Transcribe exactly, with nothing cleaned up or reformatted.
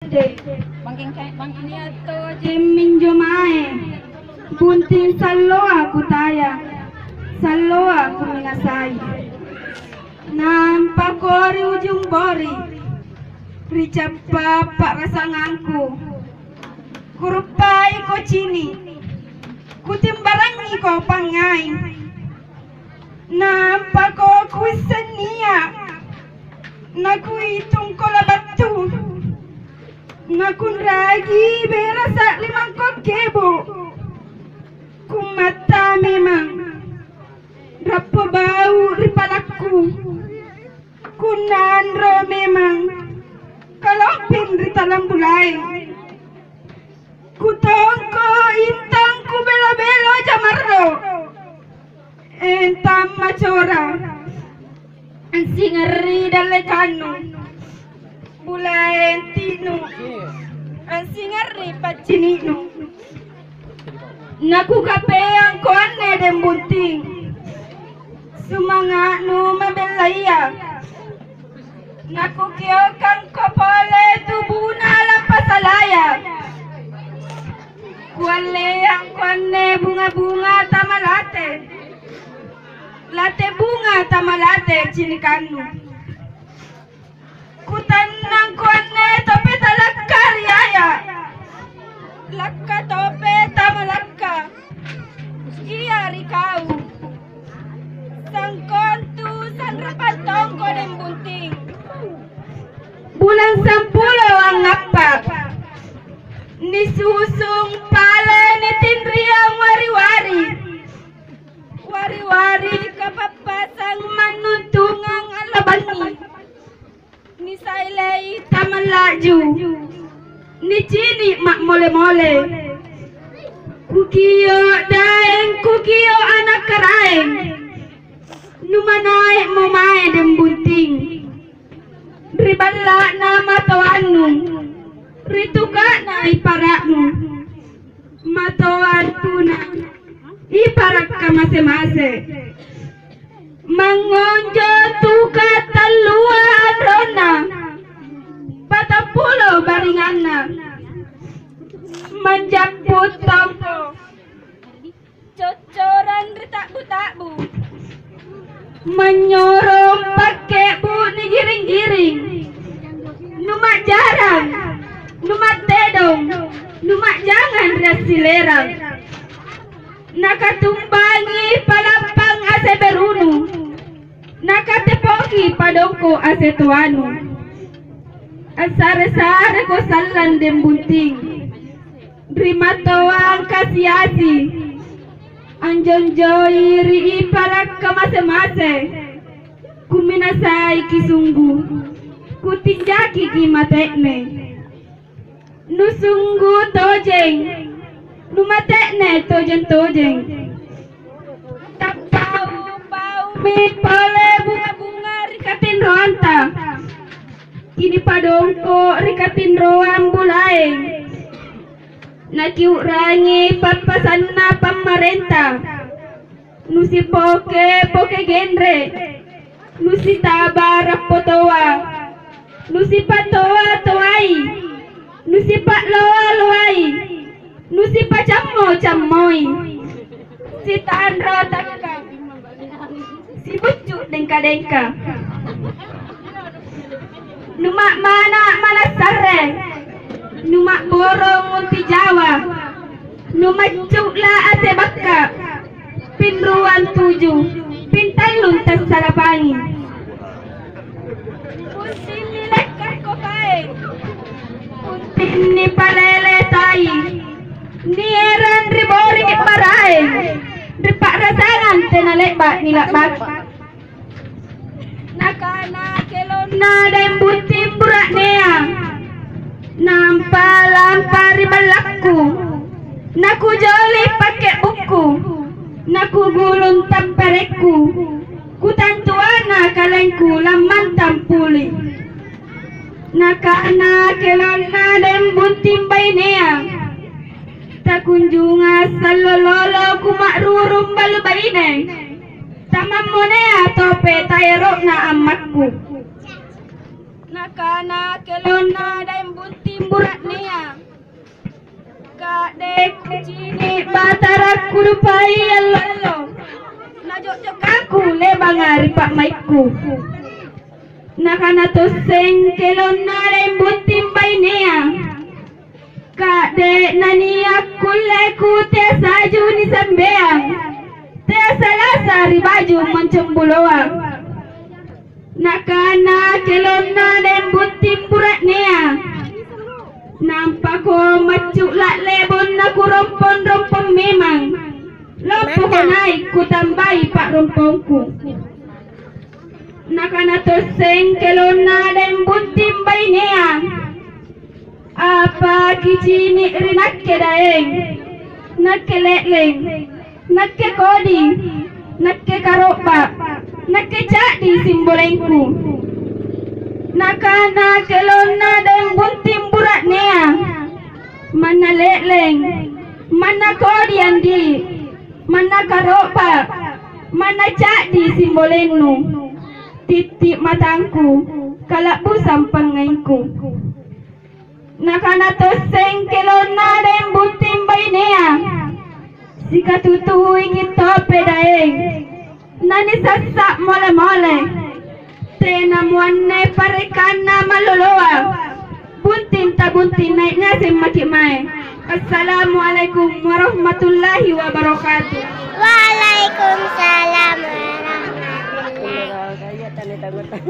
Nia' tojeng minjo mae, bunting salloa kutaya, salloa kuminasai. Nampako ri ujung bori, ri cappa pa'rasangangku. Kuruppaiko cini', kutimbarangiko pangngai. Nampako kuisseng nia', nakuitungko labattu. Nakunragi berasa' ri mangkok kebo'. Kummatta memang, rappo bau ri palakku. Kunnanro memang, kalompeng ri talambulaeng. Kutongko intang kubelo-belo jamarro. Entang macora, ansingarri dallekannu, bulaeng ti'nu, ansingarri paccini'nu. Nakukapeangko anne deng bunting, sumanga'nu mabellaya. Nakukiokangko pole tubuna lappasalaya. Kualleangko anne bunga-bunga tamalate. Late bunga tamalate cinikannu. Kutannangko anne tope talakka ri aya. Lakka tope tamalakka. Ia ri kau. Sangkontu sanrapang tongko deng bunting. Bulang sampulo angngappa'. Nisusung pale nitinriang wari-wari. Wari-wari kapappasang mannuntungang allabangngi. Nisailei tamalla'ju, nicini' ma'mole-mole. Kukio' daeng, kukio' ana' karaeng, numanae'mo mae deng bunting. Ri balla'na matoannu, ri tuka'na ipara'nu, matoa ri tuna iparakka mase-mase. Mangngonjo tuka tallua anronna, patampulo baringanna, manjappu tompo, coccorang ri ta'bu-ta'bu, manyorong pakke'bu nigiring-giring, numa'jarang, numattedong, numa'jangang ri assilerang. Nakatumbangi palappang ase berunu, nakatepoki padongko ase toanu. Assare-sareko sallang deng bunting, ri matoang kasi-asi, anjonjoi ri iparakka mase-mase. Kuminasaiki sunggu, kutinjakiki mate'ne. Nusunggu tojeng, numate'ne tojeng-tojeng. Tappau-paumi pole bunga-bunga ri katinroanta. Kinipadongko' ri katinroang bulaeng. Nakiu'rangi pappasanna pammarenta. Nusipoke-poke genre, nusitaba rappo toa, nusipatoa-toai, nusipa'loa-loai, nusipacammo-cammoi, sitanro takka, sibuccu dengka-dengka. Numa'mana' mana' sarre, numa'borong unti jawa, numaccu'la ase bakka, pinruang tuju, pintallung tassalapangi. Buntinni lekkakko kaeng, buntinni palele tai, nierang ri bori maraeng, ri pa'rasangang tena le'ba' nila'baki. Nakana kelonna Daeng Bunting bura'nea, nampa lampa ri ballakku, nakujoli pakke'bukku, nakugulung tapperekku, kutantuana kalengku lammantang puli. Nakana kelonna Daeng Bunting bainea, takunjunga sallo lolo kuma'rurung balu baine. Tamammonea tope taero'na ammakku. Nakana kelonna Daeng Bunting Bura'nea. Ka'de' kucini' Batara kudupai allo-allo, najo'jokangku lebanga ri pa'maikku. Nakana tosseng kelonna Daeng Bunting bainea, "Ka'de' nania' kulleku tea saju nisambeang, tea salasa ri baju moncong buloang." Nakana kelonna Daeng Bunting bura'nea, "Nampako maccu la'lebong nakurompong-rompong memang. Lompoko nai' kutambai pa'rompongku." Nakana tosseng kelonna Daeng Bunting bainea, "Apa kicini' ri nakke Daeng? Nakke le'leng, nakke kodi, nakke karo'ba, nakke ca'di simbolengku." Nakana kelonna Daeng Bunting bura'nea, "Manna le'leng, manna kodi andi', manna karo'ba, manna ca'di simbolennu. Titti' matangku, kala'busang pangngaingku." Nakana tosseng kelonna Daeng Bunting bainea, "Sikatutuiki' tope Daeng, nanisassa mole-mole. Tena muanne parekanna maloloa. Bunting tabunting nai' ngaseng maki' mae. Assalamualaikum warahmatullahi wabarakatuh." Waalaikumsalam warahmatullahi.